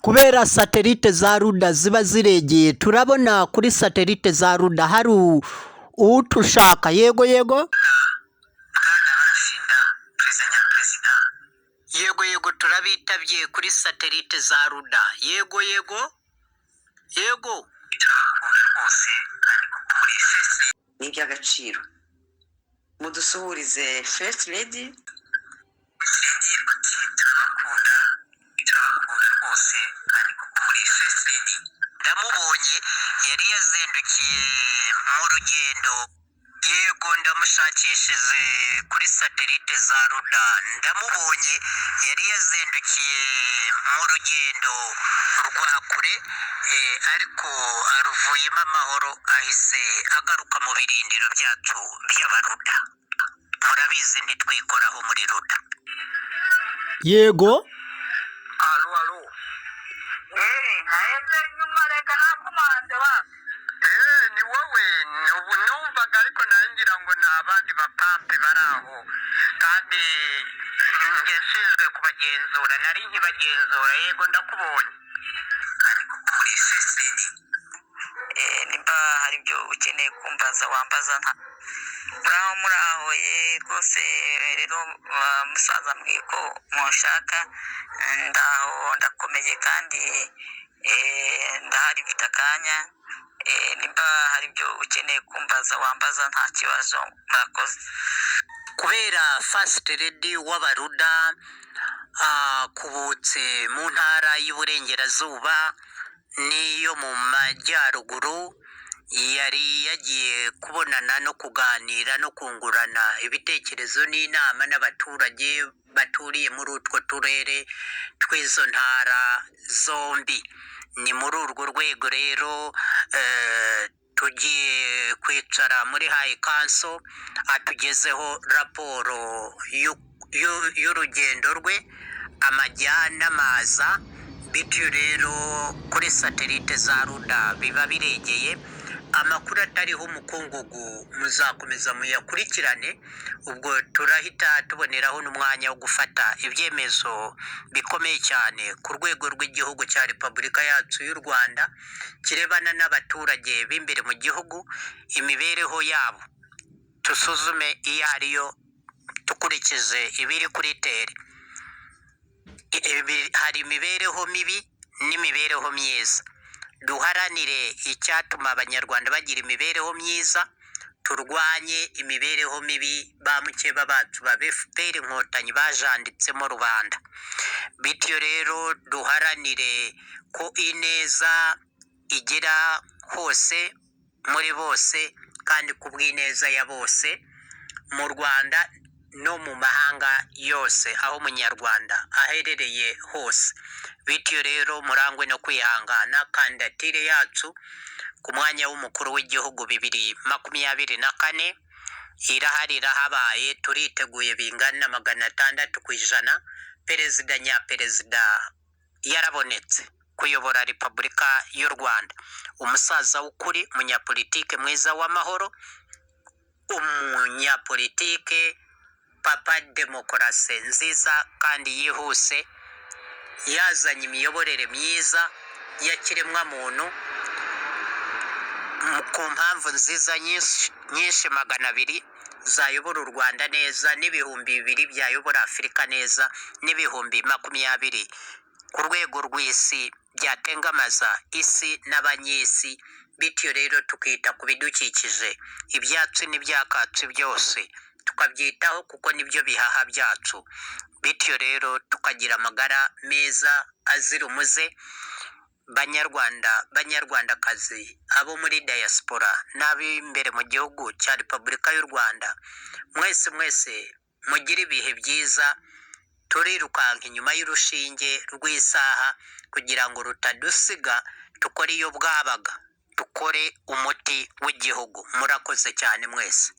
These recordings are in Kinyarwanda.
Kubera satellite za Ruda ziba ziregeye, turabona kuri satellite za Ruda hari utushaka. Yego, yego. Bwana Barafinda, perezida nyaperezida. Yego, yego, turabitabye kuri satellite za Ruda. Yego, yego, yego. Turabakunda rwose kandi kuko muri First Ni iby'agaciro. Mudusuhurize First Lady. Lady uti turabakunda, turabakunda rwose kandi kuko muri First Lady. Ndamubonye, yari yazindukiye mu rugendo. Yego, ndamushakishije kuri satellite za Ruda, ndamubonye. Yari yazindukiye mu rugendo rwa kure, ariko aruvuyemo amahoro, ahise agaruka mu birindiro byacu by'Abaruda. Murabizi, ntitwikoraho muri Ruda. Yego. Allô, allô. Naheze inyuma, reka nakumanze wa. Ni wowe ubu numvaga, ariko nangira ngo ni abandi bapampe bari aho, kandi njye nshinzwe kubagenzura, nari nkibagenzura. Yego, ndakubonye kandi kuko muri First Lady. Nimba hari ibyo ukeneye kumbaza, wambaza. Nta muraho, muraho ye rwose. Rero musaza mbwiye ko munshaka. Ndaho, ndakomeye kandi ndahari, mfite akanya. Nimba hari ibyo ukeneye kumbaza, wambaza, nta kibazo. Murakoze. Kubera First Lady w'Abaruda akubutse mu ntara y'Iburengerazuba n'iyo mu Majyaruguru, yari yagiye kubonana no kuganira no kungurana ibitekerezo n'inama n'abaturage baturiye muri utwo turere tw'izo ntara zombi. Ni muri urwo rwego rero tugiye kwicara muri High Council, atugezeho raporo y'urugendo rwe, amajya n'amaza. Bityo rero kuri satellite za Ruda biba biregeye, amakuru atariho umukungugu muzakomeza muyakurikirane. Ubwo turahita tuboneraho n'umwanya wo gufata ibyemezo bikomeye cyane ku rwego rw'igihugu cya Repubulika yacu y'u Rwanda, kirebana n'abaturage b'imbere mu gihugu, imibereho yabo dusuzume iyo ariyo dukurikije ibiri kuri terrain. Hari imibereho mibi n'imibereho myiza. Duharanire icyatuma Abanyarwanda bagira imibereho myiza, turwanye imibereho mibi ba mukeba bacu ba FPR Inkotanyi bajanditsemo rubanda. Bityo rero duharanire ko ineza igera hose, muri bose, kandi ku bw'ineza ya bose mu Rwanda no mu mahanga yose, aho Umunyarwanda aherereye hose. Bityo rero murangwe no kwihangana. Kandidatire yacu ku mwanya w'umukuru w'igihugu 2024 irahari, irahabaye, turiteguye bingana 600%. Perezida nyaperezida yarabonetse kuyobora Repubulika y'u Rwanda, umusaza w'ukuri, umunyapolitike mwiza w'amahoro, umunyapolitike papa demokarasi nziza kandi yihuse, yazanye imiyoborere myiza ya kiremwamuntu ku mpamvu nziza nyinshi nyinshi 200 zayobora u Rwanda neza, n'2000 byayobora Afurika neza, n'20,000 ku rwego rw'isi byatengamaza isi n'abanyisi. Bityo rero tukita ku bidukikije, ibyatsi n'ibyakatsi byose tukabyitaho, kuko nibyo bihaha byacu. Bityo rero tukagira amagara meza azira umuze. Banyarwanda, Banyarwandakazi, abo muri diaspora n'ab'imbere mu gihugu cya Repubulika y'u Rwanda, mwese mwese mugire ibihe byiza. Turirukanka inyuma y'urushinge rw'isaha kugira ngo rutadusiga. Dukore iyo bwabaga, dukore umuti w'igihugu. Murakoze cyane mwese.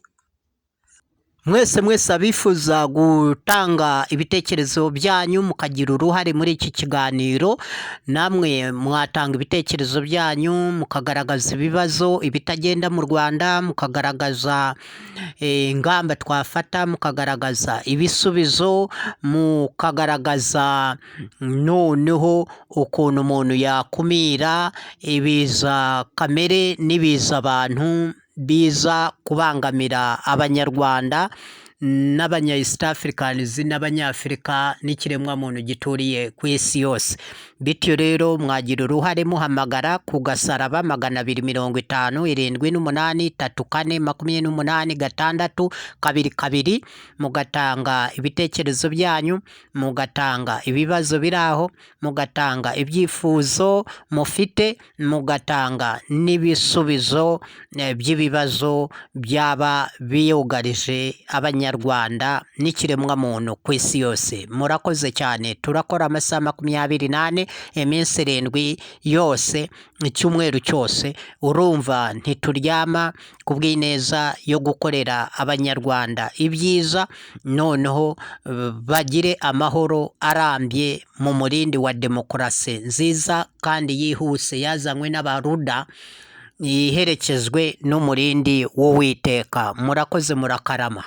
Mwese mwese abifuza gutanga ibitekerezo byanyu, mukagira uruhare muri iki kiganiro, namwe mwatanga ibitekerezo byanyu, mukagaragaza ibibazo, ibitagenda mu Rwanda, mukagaragaza ingamba twafata, mukagaragaza ibisubizo, mukagaragaza noneho ukuntu umuntu yakumira ibiza kamere n'ibiza abantu biza kubangamira Abanyarwanda n'abanya East Africans n'Abanyafurika n'ikiremwamuntu gituriye ku isi yose. Bityo rero mwagira uruhare muhamagara ku gasaraba 250 78 34 28 6 22, mugatanga ibitekerezo byanyu, mugatanga ibibazo biri aho, mugatanga ibyifuzo mufite, mugatanga n'ibisubizo by'ibibazo byaba biyugarije Abanyarwanda n'ikiremwamuntu ku isi yose. Murakoze cyane. Turakora amasaha 24, iminsi 7 yose, icyumweru cyose. Urumva ntituryama ku bw'ineza yo gukorera Abanyarwanda ibyiza, noneho bagire amahoro arambye mu murindi wa demokarasi nziza kandi yihuse yazanywe n'Abaruda, iherekezwe n'umurindi w'Uwiteka. Murakoze, murakarama.